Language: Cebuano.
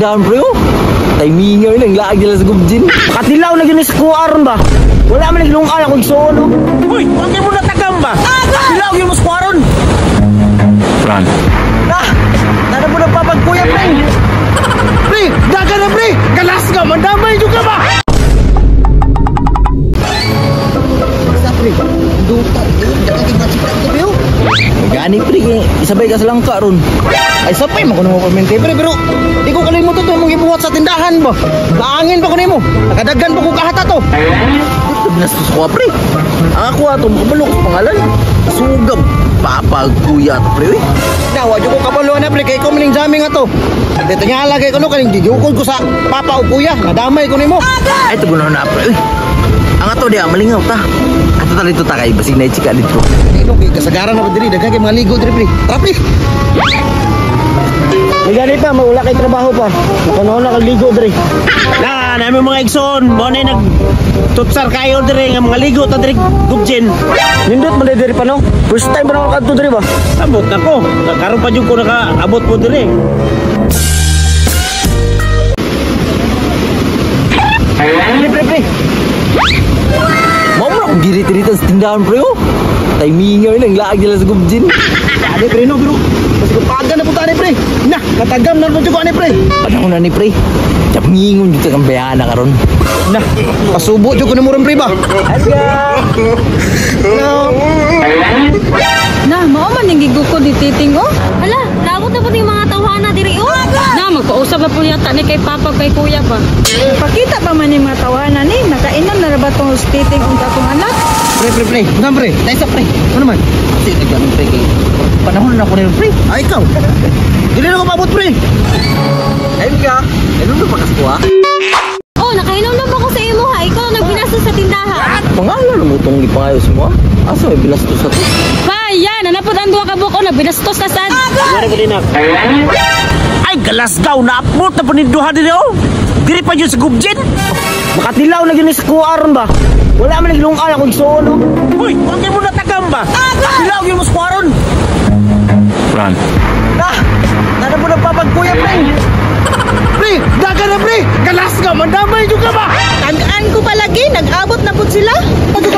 Tindahan, pre, oh. Timingaw yun, ang laag nila sa gubjin. Katilaw na gyud ni sa kuha ron ba? Wala man nagilungkan ako igsuon, oh. Uy, wag mo natagam ba? Tilaw gyud mo sa kuha ron. Run. Ah! Nana po nagpapagkuya, pre! Pre, daga na pre. Galas ka, mandamay jud ka ba? Sa pre, duta, duta, Gani, pre, kay isabay ka sa langka ron. Ay, sapay man ko nung paminti, pre, pero di ko kalimot ito mong gibuhat sa tindahan ba. Kaangin pa ko nimo. Nakadagan pa ko kahata to. Dito binastos ko, pre. Ang ako ato, makabalo ko sa pangalan. Sugab, papagkuya to, pre, uy. Na, wa ko kabalo na, pre, kay ko maning jamming ato. Dito nga lagay ko no kaning gigukod ko sa papa o kuya, nadamay ko nimo. Ay, ito na, pre, uy. Ang ato diya, malingaw ta. Ato ta dito ta kay basig na chika dito. Ino kay kasagaran na ba diri, daghan kay mga ligo diri, pre. Tara, pre. May pa, mawala kay trabaho pa. Nakunaon na kag ligo diri. Na, nami mga igsoon, mo na nag tutsar kayo dire nga mga ligo ta dire gubjin. Nindot man diri pa no. First time pa na ako kadto diri ba? Abot na ko. Karon pa jud ko nakaabot po dire. Pre, pre, pre. Mao mo na akong girit-iritan sa tindahan, pre, oh. Timingaw yun, ang laag nila sa gubjin. Ade pre no, pero kasi ko paga na punta ani, pre. Na, katagam na po ko ani, pre. Panahon na ni pre. Mingon dito kang bayana karon. Na, pasubo jud ko nimo ron, pre ba. No. Na, mao man ning gigukod ni Titing oh. Hala, naabot na po yung mga tawhana diri oh. Na, magpausap na po yata ni kay Papa kay Kuya ba. Pakita pa man ni mga tawanan ni, nakainom na ra ba tong Titing ug akong anak? Pre, pre, pre. Ano pre? Tayo pre. Ano man? Kasi naggamit, pre, kay panahon na ako nila, pre. Ay, ikaw. Dili na ko paabot, pre. Ayun ka. Ayun na pakas ko, ha? Oh, nakainom na ba ko sa imo ha? Ikaw ang nagbinastos sa tindahan. Pangalan mo itong gipangayos mo, ha? Asa may binastos sa to? Pa, yan, nanapod ang duha ka buok oh, nagbinastos na sad. Wala ko din na. Ay, galasgaw na abot na po ni duha dire oh. Diri pa jud sa gubjin. Makatilaw na gyud ni sa kuha ron ba. Wala man nagilungkan ako igsuon, oh. Uy, wag mo natagam ba? Tilaw gyud mo sa kuha ron. Run. Na, nana po nagpapagkuya, pre. Pre, daga na pre. Galas ka, mandamay jud ka ba? Tagaan ko palagi, nag-abot na pud sila. Pag